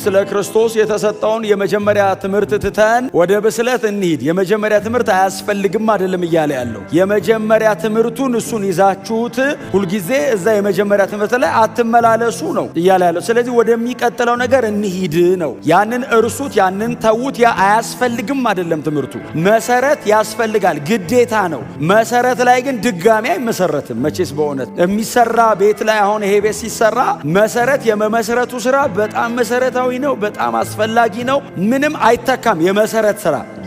ስለ ክርስቶስ የተሰጠውን የመጀመሪያ ትምህርት ትተን ወደ ብስለት እንሂድ። የመጀመሪያ ትምህርት አያስፈልግም አይደለም እያለ ያለው። የመጀመሪያ ትምህርቱን እሱን ይዛችሁት ሁልጊዜ እዛ የመጀመሪያ ትምህርት ላይ አትመላለሱ ነው እያለ ያለው። ስለዚህ ወደሚቀጥለው ነገር እንሂድ ነው። ያንን እርሱት፣ ያንን ተዉት። ያ አያስፈልግም አይደለም ትምህርቱ። መሰረት ያስፈልጋል፣ ግዴታ ነው። መሰረት ላይ ግን ድጋሚ አይመሰረትም። መቼስ በእውነት የሚሰራ ቤት ላይ፣ አሁን ይሄ ቤት ሲሰራ መሰረት የመመሰረቱ ስራ በጣም መሰረታዊ ነው። በጣም አስፈላጊ ነው። ምንም አይተካም።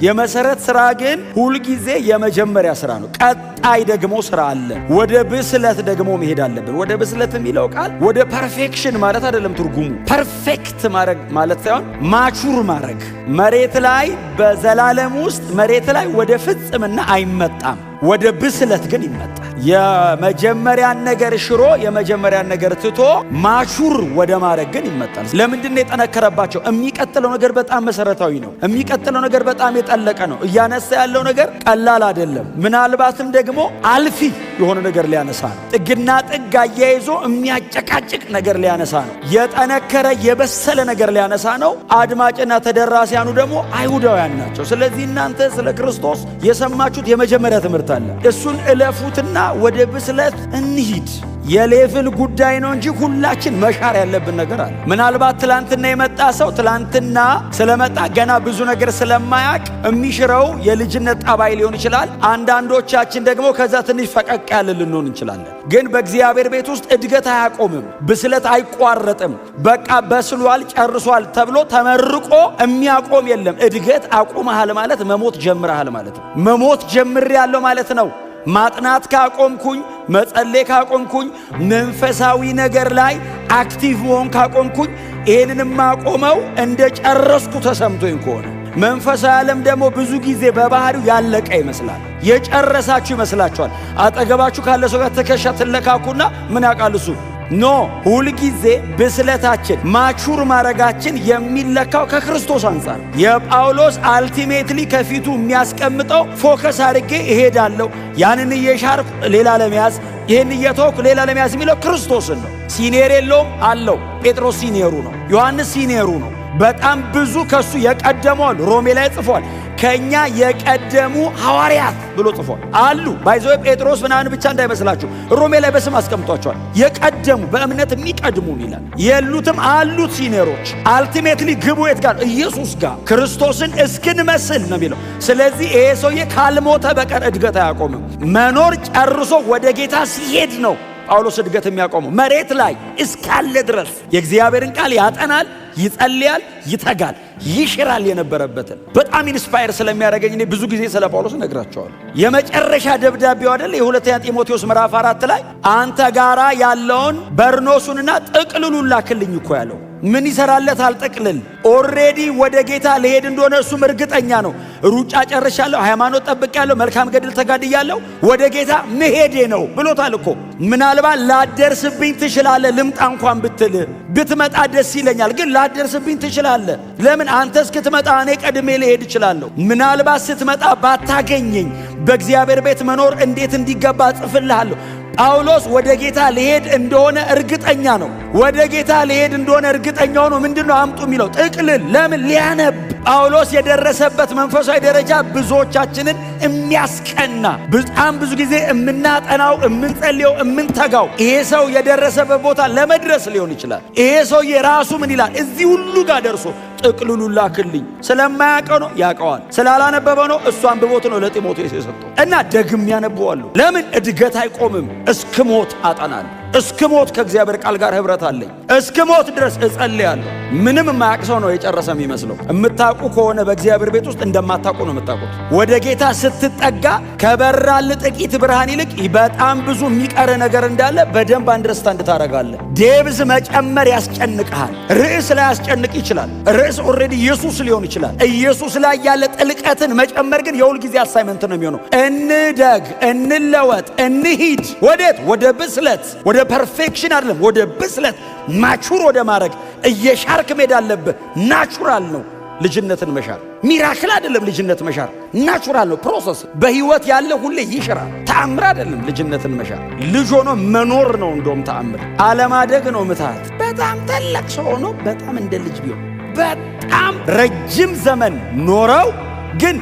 የመሰረት ስራ ግን ሁልጊዜ የመጀመሪያ ስራ ነው። ቀጣይ ደግሞ ስራ አለ። ወደ ብስለት ደግሞ መሄድ አለብን። ወደ ብስለት የሚለው ቃል ወደ perfection ማለት አይደለም ትርጉሙ። Perfect ማድረግ ማለት ሳይሆን mature ማድረግ። መሬት ላይ በዘላለም ውስጥ መሬት ላይ ወደ ፍጽምና አይመጣም። ወደ ብስለት ግን ይመጣል። የመጀመሪያን ነገር ሽሮ የመጀመሪያን ነገር ትቶ mature ወደ ማድረግ ግን ይመጣል። ለምንድን ነው የጠነከረባቸው? የሚቀጥለው ነገር በጣም መሰረታዊ ነው። የሚቀጥለው ነገር በጣም የጠለቀ ነው። እያነሳ ያለው ነገር ቀላል አይደለም። ምናልባትም ደግሞ አልፊ የሆነ ነገር ሊያነሳ ነው። ጥግና ጥግ አያይዞ የሚያጨቃጭቅ ነገር ሊያነሳ ነው። የጠነከረ የበሰለ ነገር ሊያነሳ ነው። አድማጭና ተደራሲያኑ ደግሞ አይሁዳውያን ናቸው። ስለዚህ እናንተ ስለ ክርስቶስ የሰማችሁት የመጀመሪያ ትምህርት አለ። እሱን እለፉትና ወደ ብስለት እንሂድ። የ level ጉዳይ ነው እንጂ ሁላችን መሻር ያለብን ነገር አለ። ምናልባት ትላንትና የመጣ ሰው ትላንትና ስለመጣ ገና ብዙ ነገር ስለማያቅ የሚሽረው የልጅነት ጠባይ ሊሆን ይችላል። አንዳንዶቻችን ደግሞ ከዛ ትንሽ ፈቀቅ ያለ ልንሆን እንችላለን። ግን በእግዚአብሔር ቤት ውስጥ እድገት አያቆምም፣ ብስለት አይቋረጥም። በቃ በስሏል ጨርሷል ተብሎ ተመርቆ የሚያቆም የለም። እድገት አቁመሃል ማለት መሞት ጀምረሃል ማለት ነው። መሞት ጀምሬያለሁ ማለት ነው። ማጥናት ካቆምኩኝ፣ መጸለይ ካቆምኩኝ፣ መንፈሳዊ ነገር ላይ active መሆን ካቆምኩኝ፣ ይህንን የማቆመው እንደ ጨረስኩ ተሰምቶኝ ከሆነ፣ መንፈሳዊ ዓለም ደግሞ ብዙ ጊዜ በባህሪው ያለቀ ይመስላል። የጨረሳችሁ ይመስላችኋል። አጠገባችሁ ካለ ሰው ጋር ትከሻ ትለካኩና ምን ያውቃል እሱ? No፣ ሁልጊዜ ብስለታችን mature ማድረጋችን የሚለካው ከክርስቶስ አንጻር። የጳውሎስ ultimately ከፊቱ የሚያስቀምጠው focus አድርጌ እሄዳለሁ፣ ያንን እየሻርኩ ሌላ ለመያዝ፣ ይህን እየተወኩ ሌላ ለመያዝ የሚለው ክርስቶስን ነው። Senior የለውም? አለው። ጴጥሮስ senior ኡ ነው። ዮሐንስ senior ኡ ነው። በጣም ብዙ ከሱ የቀደሙ አሉ። ሮሜ ላይ ጽፏል። ከኛ የቀደሙ ሐዋርያት ብሎ ጽፏል አሉ። By the way ጴጥሮስ ምናምን ብቻ እንዳይመስላችሁ፣ ሮሜ ላይ በስም አስቀምጧቸዋል። የቀደሙ፣ በእምነት የሚቀድሙን ይላል። የሉትም? አሉት senior ኦች። Ultimately ግቡ የት ጋር? ኢየሱስ ጋር፣ ክርስቶስን እስክንመስል ነው የሚለው። ስለዚህ ይሄ ሰውዬ ካልሞተ በቀር እድገት አያቆምም። መኖር ጨርሶ ወደ ጌታ ሲሄድ ነው ጳውሎስ እድገት የሚያቆመው። መሬት ላይ እስካለ ድረስ የእግዚአብሔርን ቃል ያጠናል፣ ይጸልያል፣ ይተጋል፣ ይሽራል የነበረበትን። በጣም inspire ስለሚያደርገኝ እኔ ብዙ ጊዜ ስለ ጳውሎስ እነግራችኋለሁ። የመጨረሻ ደብዳቤው አይደል የሁለተኛ ጢሞቴዎስ ምዕራፍ 4 ላይ አንተ ጋራ ያለውን በርኖሱንና ጥቅልሉን ላክልኝ እኮ ያለው። ምን ይሰራለታል? ጥቅልል። Already ወደ ጌታ ልሄድ እንደሆነ እሱም እርግጠኛ ነው። ሩጫ ጨርሻለሁ፣ ሃይማኖት ጠብቄያለሁ፣ መልካም ገድል ተጋድያለሁ፣ ወደ ጌታ መሄዴ ነው ብሎታል እኮ። ምናልባት ላትደርስብኝ ትችላለህ፣ ልምጣ እንኳን ብትል ብትመጣ ደስ ይለኛል፣ ግን ላትደርስብኝ ትችላለህ። ለምን? አንተ እስክትመጣ እኔ ቀድሜ ልሄድ እችላለሁ። ምናልባት ስትመጣ ባታገኘኝ በእግዚአብሔር ቤት መኖር እንዴት እንዲገባ እጽፍልሃለሁ። ጳውሎስ ወደ ጌታ ሊሄድ እንደሆነ እርግጠኛ ነው። ወደ ጌታ ሊሄድ እንደሆነ እርግጠኛ ሆኖ ምንድን ነው አምጡ የሚለው? ጥቅልል። ለምን? ሊያነብ። ጳውሎስ የደረሰበት መንፈሳዊ ደረጃ ብዙዎቻችንን የሚያስቀና፣ በጣም ብዙ ጊዜ የምናጠናው፣ የምንጸልየው፣ የምንተጋው ይሄ ሰው የደረሰበት ቦታ ለመድረስ ሊሆን ይችላል። ይሄ ሰው የራሱ ምን ይላል? እዚህ ሁሉ ጋር ደርሶ ጥቅልሉ ላክልኝ። ስለማያውቀው ነው? ያውቀዋል። ስላላነበበው ነው? እሱ አንብቦት ነው ለጢሞቴዎስ የሰጠው እና ደግሜ ያነበዋለሁ። ለምን? እድገት አይቆምም። እስክሞት አጠናለሁ። እስክሞት ከእግዚአብሔር ቃል ጋር ኅብረት አለኝ። እስክሞት ድረስ እጸልያለሁ። ምንም የማያውቅ ሰው ነው የጨረሰ የሚመስለው። የምታውቁ ከሆነ በእግዚአብሔር ቤት ውስጥ እንደማታውቁ ነው የምታውቁት። ወደ ጌታ ስትጠጋ ከበራልህ ጥቂት ብርሃን ይልቅ በጣም ብዙ የሚቀር ነገር እንዳለ በደንብ understand ታደርጋለህ። Depth መጨመር ያስጨንቅሃል። ርዕስ ላያስጨንቅ ይችላል። ርዕስ already ኢየሱስ ሊሆን ይችላል። ኢየሱስ ላይ ያለ ጥልቀትን መጨመር ግን የሁል ጊዜ assignment ነው የሚሆነው። እንደግ፣ እንለወጥ፣ እንሂድ። ወዴት? ወደ ብስለት፣ ወደ perfection አይደለም፣ ወደ ብስለት፣ mature ወደ ማድረግ እየሻርክ መሄድ አለብህ። Natural ነው ልጅነትን መሻር፣ miracle አይደለም። ልጅነት መሻር natural ነው process። በህይወት ያለ ሁሌ ይሽራል። ተአምር አይደለም ልጅነትን መሻር። ልጅ ሆኖ መኖር ነው እንደውም ተአምር። አለማደግ ነው ምትሃት። በጣም ታላቅ ሰው ሆኖ በጣም እንደ ልጅ ቢሆን በጣም ረጅም ዘመን ኖረው ግን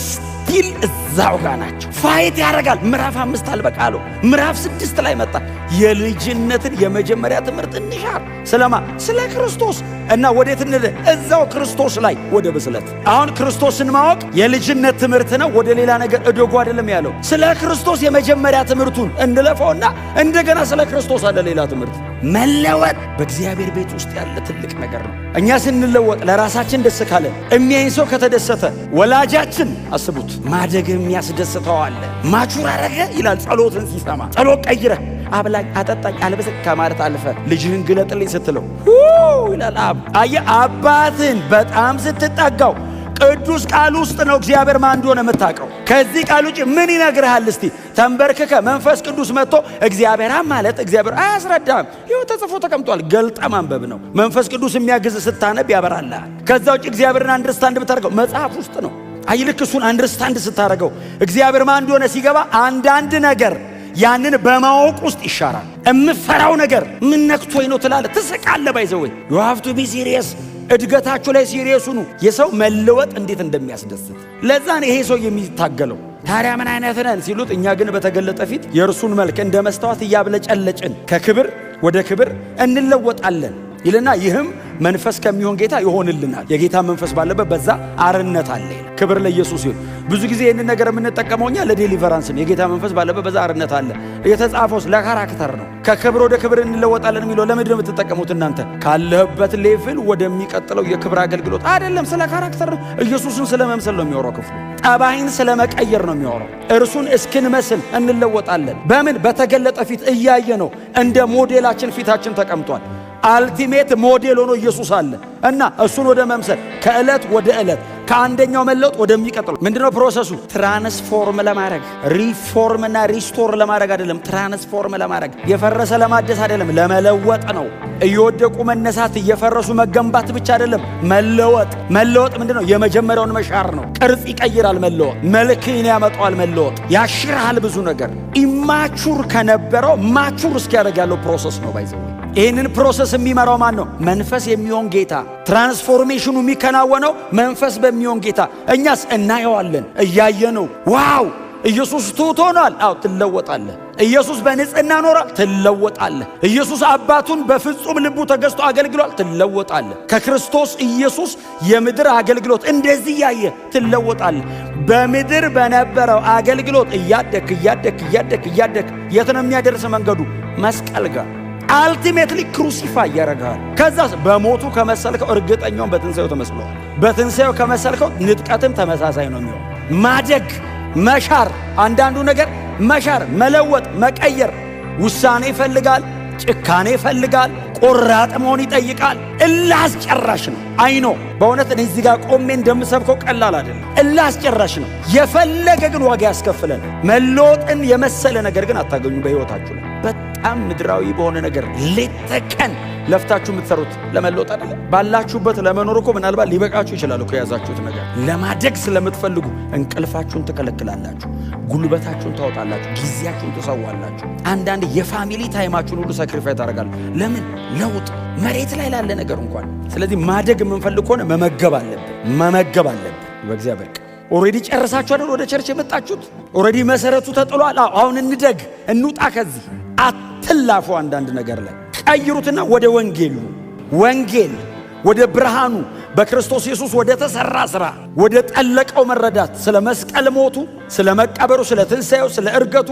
still እዛው ጋር ናቸው። Fight ያደርጋል። ምዕራፍ 5 አልበቃ አለው። ምዕራፍ 6 ላይ መጣ። የልጅነትን የመጀመሪያ ትምህርት እንሻር። ስለማ? ስለ ክርስቶስ። እና ወዴት እንል? እዛው ክርስቶስ ላይ ወደ ብስለት። አሁን ክርስቶስን ማወቅ የልጅነት ትምህርት ነው። ወደ ሌላ ነገር እደጉ አይደለም ያለው። ስለ ክርስቶስ የመጀመሪያ ትምህርቱን እንለፈውና እንደገና ስለ ክርስቶስ አለ ሌላ ትምህርት። መለወጥ በእግዚአብሔር ቤት ውስጥ ያለ ትልቅ ነገር ነው። እኛ ስንለወጥ ለራሳችን ደስ ካለን፣ የሚያይን ሰው ከተደሰተ፣ ወላጃችን አስቡት፣ ማደግ የሚያስደስተው አለ። Mature አረገ ይላል ጸሎትን ሲሰማ። ጸሎት ቀይረህ አብላኝ፣ አጠጣኝ፣ አልብሰኝ ከማለት አልፈ ልጅህን ግለጥልኝ ስትለው ይላል አብ። አየህ፣ አባትን በጣም ስትጠጋው ቅዱስ ቃል ውስጥ ነው እግዚአብሔር ማን እንደሆነ የምታውቀው። ከዚህ ቃል ውጭ ምን ይነግርሃል? እስቲ ተንበርክከ መንፈስ ቅዱስ መጥቶ እግዚአብሔር ማለት እግዚአብሔር አያስረዳም። ይኸው ተጽፎ ተቀምጧል። ገልጠ ማንበብ ነው። መንፈስ ቅዱስ የሚያግዝ ስታነብ ያበራልሃል። ከዛ ውጭ እግዚአብሔርን understand ብታደርገው መጽሐፍ ውስጥ ነው። አይ ልክ እሱን understand ስታደርገው፣ እግዚአብሔር ማን እንደሆነ ሲገባ አንዳንድ ነገር ያንን በማወቅ ውስጥ ይሻራል። እምፈራው ነገር ምን ነክቶኝ ነው ትላለህ፣ ትስቃለህ። By the way, you have to be serious። እድገታችሁ ላይ serious ሁኑ። የሰው መለወጥ እንዴት እንደሚያስደስት፣ ለዛ ነው ይሄ ሰው የሚታገለው። ታዲያ ምን አይነት ነን ሲሉት፣ እኛ ግን በተገለጠ ፊት የእርሱን መልክ እንደ መስታወት እያብለጨለጭን ከክብር ወደ ክብር እንለወጣለን ይልና ይህም መንፈስ ከሚሆን ጌታ ይሆንልናል። የጌታ መንፈስ ባለበት በዛ አርነት አለ ይላል። ክብር ለኢየሱስ ይሁን። ብዙ ጊዜ ይህንን ነገር የምንጠቀመው እኛ ለ deliverance ነው። የጌታ መንፈስ ባለበት በዛ አርነት አለ። የተጻፈውስ ለ character ነው። ከክብር ወደ ክብር እንለወጣለን የሚለው ለምንድን ነው የምትጠቀሙት እናንተ? ካለህበት level ወደሚቀጥለው የክብር አገልግሎት አይደለም፣ ስለ character ነው። ኢየሱስን ስለ መምሰል ነው የሚያወራው ክፍሉ። ጠባይን ስለ መቀየር ነው የሚያወራው። እርሱን እስክንመስል እንለወጣለን። በምን? በተገለጠ ፊት እያየ ነው። እንደ ሞዴላችን ፊታችን ተቀምጧል። Ultimate model ሆኖ ኢየሱስ አለ እና እሱን ወደ መምሰል ከዕለት ወደ ዕለት፣ ከአንደኛው መለወጥ ወደሚቀጥለው። ምንድነው process ኡ? Transform ለማድረግ፣ ሪፎርም እና restore ለማድረግ አይደለም። Transform ለማድረግ፣ የፈረሰ ለማደስ አይደለም፣ ለመለወጥ ነው። እየወደቁ መነሳት፣ እየፈረሱ መገንባት ብቻ አይደለም፣ መለወጥ። መለወጥ ምንድነው? የመጀመሪያውን መሻር ነው። ቅርጽ ይቀይራል መለወጥ፣ መልክን ያመጣዋል መለወጥ፣ ያሽርሃል ብዙ ነገር። Immature ከነበረው mature እስኪያደርግ ያለው process ነው። By the way, ይህንን process የሚመራው ማን ነው? መንፈስ የሚሆን ጌታ። Transformation ኑ የሚከናወነው መንፈስ በሚሆን ጌታ። እኛስ እናየዋለን፣ እያየነው wow፣ ኢየሱስ ትሑት ሆኗል። አዎ፣ ትለወጣለህ። ኢየሱስ በንጽህና ኖሯል። ትለወጣለህ። ኢየሱስ አባቱን በፍጹም ልቡ ተገዝቶ አገልግሏል። ትለወጣለህ። ከክርስቶስ ኢየሱስ የምድር አገልግሎት እንደዚህ እያየ ትለወጣለህ። በምድር በነበረው አገልግሎት እያደግክ እያደግክ እያደግክ እያደግክ የት ነው የሚያደርስ መንገዱ? መስቀል ጋር። Ultimately crucify ያደርግሃል። ከዛስ በሞቱ ከመሰልከው እርግጠኛውን በትንሣኤው ተመስለዋል። በትንሣኤው ከመሰልከው ንጥቀትም ተመሳሳይ ነው የሚሆን። ማደግ፣ መሻር፣ አንዳንዱ ነገር መሻር፣ መለወጥ፣ መቀየር ውሳኔ ይፈልጋል፣ ጭካኔ ይፈልጋል፣ ቆራጥ መሆን ይጠይቃል። እልህ አስጨራሽ ነው። I know፣ በእውነት እኔ እዚህ ጋር ቆሜ እንደምሰብከው ቀላል አይደለም። እልህ አስጨራሽ ነው። የፈለገ ግን ዋጋ ያስከፍለን። መለወጥን የመሰለ ነገር ግን አታገኙ በሕይወታችሁ ላይ። በጣም ምድራዊ በሆነ ነገር ሌት ተቀን ለፍታችሁ የምትሰሩት ለመለወጥ አይደለም። ባላችሁበት ለመኖር እኮ ምናልባት ሊበቃችሁ ይችላል እኮ የያዛችሁት ነገር። ለማደግ ስለምትፈልጉ እንቅልፋችሁን ትከለክላላችሁ፣ ጉልበታችሁን ታወጣላችሁ፣ ጊዜያችሁን ትሰዋላችሁ። አንዳንድ የ family time ኣችሁን ሁሉ sacrifice ታደርጋላችሁ። ለምን? ለውጥ፣ መሬት ላይ ላለ ነገር እንኳን። ስለዚህ ማደግ የምንፈልግ ከሆነ መመገብ አለብን፣ መመገብ አለብን በእግዚአብሔር ቃል። Already ጨርሳችሁ አይደል ወደ church የመጣችሁት? Already መሰረቱ ተጥሏል። አሁን እንደግ፣ እንውጣ ከዚህ። አትላፉ። አንዳንድ ነገር ላይ ቀይሩትና ወደ ወንጌሉ፣ ወንጌል ወደ ብርሃኑ፣ በክርስቶስ ኢየሱስ ወደ ተሰራ ስራ፣ ወደ ጠለቀው መረዳት፣ ስለ መስቀል ሞቱ፣ ስለ መቀበሩ፣ ስለ ትንሣኤው፣ ስለ እርገቱ፣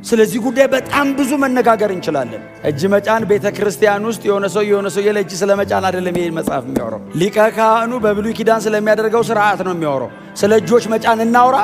ስለዚህ ጉዳይ በጣም ብዙ መነጋገር እንችላለን። እጅ መጫን ቤተ ክርስቲያን ውስጥ የሆነ ሰው የለ እጅ ስለ መጫን አይደለም ይሄ መጽሐፍ የሚያወራው። ሊቀ ካህኑ በብሉይ ኪዳን ስለሚያደርገው ስርዓት ነው የሚያወራው። ስለ እጆች መጫን እናውራ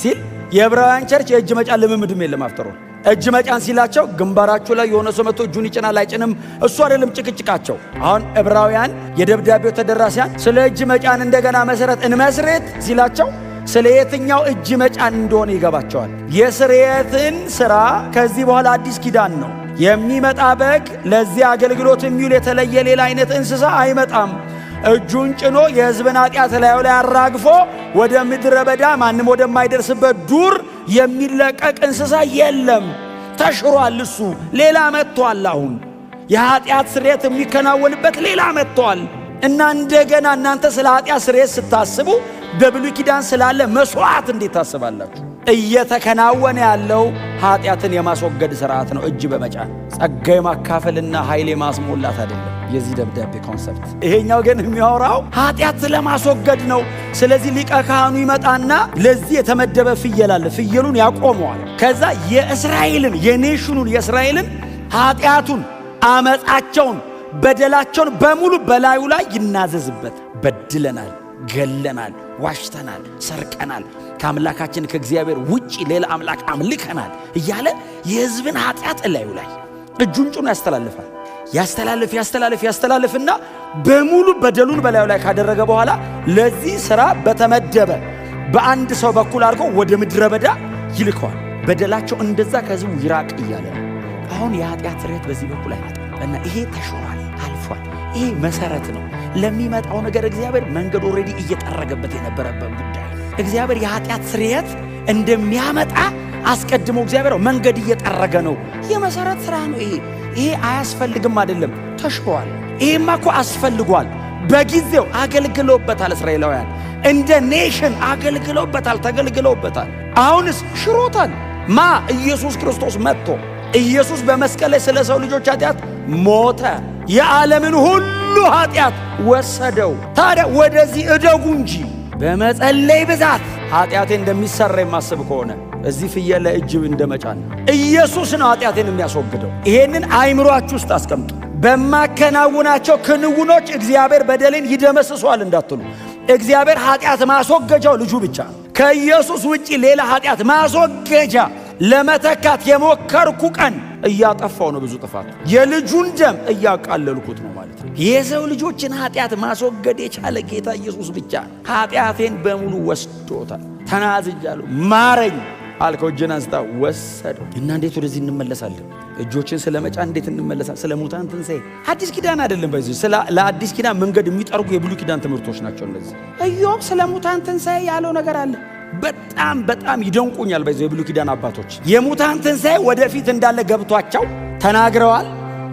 ሲል የዕብራውያን church የእጅ መጫን ልምምድም የለም። After all, እጅ መጫን ሲላቸው ግንባራችሁ ላይ የሆነ ሰው መጥቶ እጁን ይጭናል አይጭንም፣ እሱ አይደለም ጭቅጭቃቸው። አሁን ዕብራውያን የደብዳቤው ተደራሲያን ስለ እጅ መጫን እንደገና መሰረት እንመስርት ሲላቸው ስለ የትኛው እጅ መጫን እንደሆነ ይገባቸዋል። የስርየትን ሥራ ከዚህ በኋላ አዲስ ኪዳን ነው የሚመጣ በግ፣ ለዚህ አገልግሎት የሚውል የተለየ ሌላ አይነት እንስሳ አይመጣም። እጁን ጭኖ የሕዝብን ኃጢአት ላዩ ላይ አራግፎ ወደ ምድረ በዳ ማንም ወደማይደርስበት ዱር የሚለቀቅ እንስሳ የለም። ተሽሯል። እሱ ሌላ መጥቷል። አሁን የኃጢአት ስርየት የሚከናወንበት ሌላ መጥቷል። እና እንደገና እናንተ ስለ ኃጢአት ስርየት ስታስቡ በብሉይ ኪዳን ስላለ መስዋዕት እንዴት ታስባላችሁ? እየተከናወነ ያለው ኃጢአትን የማስወገድ ስርዓት ነው። እጅ በመጫን ጸጋ የማካፈልና ኃይል የማስሞላት አይደለም የዚህ ደብዳቤ concept። ይሄኛው ግን የሚያወራው ኃጢአት ለማስወገድ ነው። ስለዚህ ሊቀ ካህኑ ይመጣና ለዚህ የተመደበ ፍየል አለ። ፍየሉን ያቆመዋል። ከዛ የእስራኤልን የ nation ኑን የእስራኤልን ኃጢአቱን፣ አመፃቸውን፣ በደላቸውን በሙሉ በላዩ ላይ ይናዘዝበት። በድለናል፣ ገለናል፣ ዋሽተናል፣ ሰርቀናል፣ ከአምላካችን ከእግዚአብሔር ውጪ ሌላ አምላክ አምልከናል እያለ የሕዝብን ኃጢአት እላዩ ላይ እጁን ጭኖ ያስተላልፋል። ያስተላልፍ ያስተላልፍ ያስተላልፍና በሙሉ በደሉን በላዩ ላይ ካደረገ በኋላ ለዚህ ሥራ በተመደበ በአንድ ሰው በኩል አድርጎ ወደ ምድረ በዳ ይልከዋል። በደላቸው እንደዛ ከሕዝቡ ይራቅ እያለ ነው። አሁን የኃጢአት ስርየት በዚህ በኩል አይመጣም እና ይሄ ተሽሯል፣ አልፏል። ይሄ መሰረት ነው ለሚመጣው ነገር። እግዚአብሔር መንገድ already እየጠረገበት የነበረበት ጉዳይ፣ እግዚአብሔር የኃጢአት ስርየት እንደሚያመጣ አስቀድሞ እግዚአብሔር መንገድ እየጠረገ ነው። የመሰረት ስራ ነው ይሄ። ይሄ አያስፈልግም አይደለም፣ ተሽሯል። ይሄማ እኮ አስፈልጓል። በጊዜው አገልግለውበታል። እስራኤላውያን እንደ nation አገልግለውበታል፣ ተገልግለውበታል። አሁንስ ሽሮታል። ኢየሱስ ክርስቶስ መጥቶ ኢየሱስ በመስቀል ላይ ስለ ሰው ልጆች ኃጢአት ሞተ። የዓለምን ሁሉ ኃጢአት ወሰደው። ታዲያ ወደዚህ እደጉ እንጂ በመጸለይ ብዛት ኃጢአቴ እንደሚሰራ የማስብ ከሆነ እዚህ ፍየል ላይ እጅ እንደመጫን፣ ኢየሱስ ነው ኃጢአቴን የሚያስወግደው። ይሄንን አይምሯችሁ ውስጥ አስቀምጡ። በማከናውናቸው ክንውኖች እግዚአብሔር በደሌን ይደመስሷል እንዳትሉ፣ እግዚአብሔር ኃጢአት ማስወገጃው ልጁ ብቻ ነው። ከኢየሱስ ውጪ ሌላ ኃጢአት ማስወገጃ ለመተካት የሞከርኩ ቀን እያጠፋው ነው ብዙ ጥፋት፣ የልጁን ደም እያቃለልኩት ነው ማለት ነው። የሰው ልጆችን ኃጢአት ማስወገድ የቻለ ጌታ ኢየሱስ ብቻ ነው። ኃጢአቴን በሙሉ ወስዶታል። ተናዝጃለሁ፣ ማረኝ አልከው፣ እጅን አንስታ ወሰደው። እና እንዴት ወደዚህ እንመለሳለን? እጆችን ስለ መጫን እንዴት እንመለሳለን? ስለ ሙታን ትንሣኤ አዲስ ኪዳን አይደለም። በዚህ ስለ ለአዲስ ኪዳን መንገድ የሚጠርጉ የብሉይ ኪዳን ትምህርቶች ናቸው እነዚህ። ኢዮብ ስለ ሙታን ትንሣኤ ያለው ነገር አለ። በጣም በጣም ይደንቁኛል። በዚህ የብሉይ ኪዳን አባቶች የሙታን ትንሣኤ ወደፊት እንዳለ ገብቷቸው ተናግረዋል።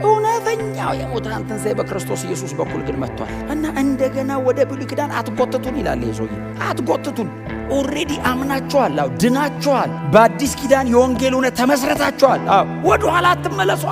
እውነተኛው የሙታን ትንሣኤ በክርስቶስ ኢየሱስ በኩል ግን መጥቷል እና እንደገና ወደ ብሉይ ኪዳን አትጎትቱን ይላል ይሄ ሰውዬ። አትጎትቱን። Already አምናችኋል። አዎ ድናችኋል። በአዲስ ኪዳን የወንጌል እውነት ተመስረታችኋል። አዎ ወደ ኋላ አትመለሷ።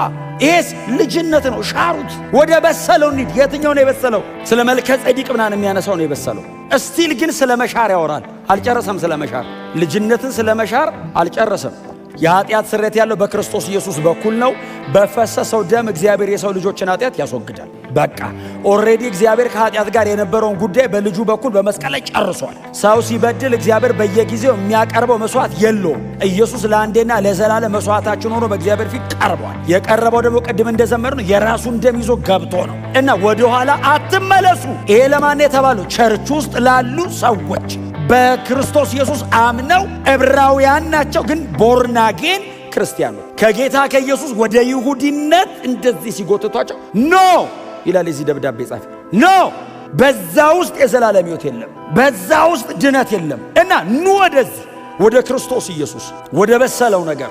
ይሄስ ልጅነት ነው። ሻሩት። ወደ በሰለው እንሂድ። የትኛው ነው የበሰለው? ስለ መልከ ጼዴቅ ምናምን የሚያነሳው ነው የበሰለው። Still ግን ስለ መሻር ያወራል። አልጨረሰም። ስለ መሻር፣ ልጅነትን ስለ መሻር አልጨረሰም። የኃጢአት ስርየት ያለው በክርስቶስ ኢየሱስ በኩል ነው። በፈሰሰው ደም እግዚአብሔር የሰው ልጆችን ኃጢአት ያስወግዳል። በቃ already እግዚአብሔር ከኃጢአት ጋር የነበረውን ጉዳይ በልጁ በኩል በመስቀል ላይ ጨርሷል። ሰው ሲበድል እግዚአብሔር በየጊዜው የሚያቀርበው መስዋዕት የለውም። ኢየሱስ ለአንዴና ለዘላለም መስዋዕታችን ሆኖ በእግዚአብሔር ፊት ቀርቧል። የቀረበው ደግሞ ቅድም እንደዘመርነው የራሱን ደም ይዞ ገብቶ ነው እና ወደኋላ አትመለሱ። ይሄ ለማን የተባለው? Church ውስጥ ላሉ ሰዎች፣ በክርስቶስ ኢየሱስ አምነው ዕብራውያን ናቸው፣ ግን born again ክርስቲያኖች ከጌታ ከኢየሱስ ወደ ይሁዲነት እንደዚህ ሲጎትቷቸው no ይላል የዚህ ደብዳቤ ጻፊ። No፣ በዛ ውስጥ የዘላለም ሕይወት የለም፣ በዛ ውስጥ ድነት የለም እና ኑ ወደዚህ ወደ ክርስቶስ ኢየሱስ ወደ በሰለው ነገር።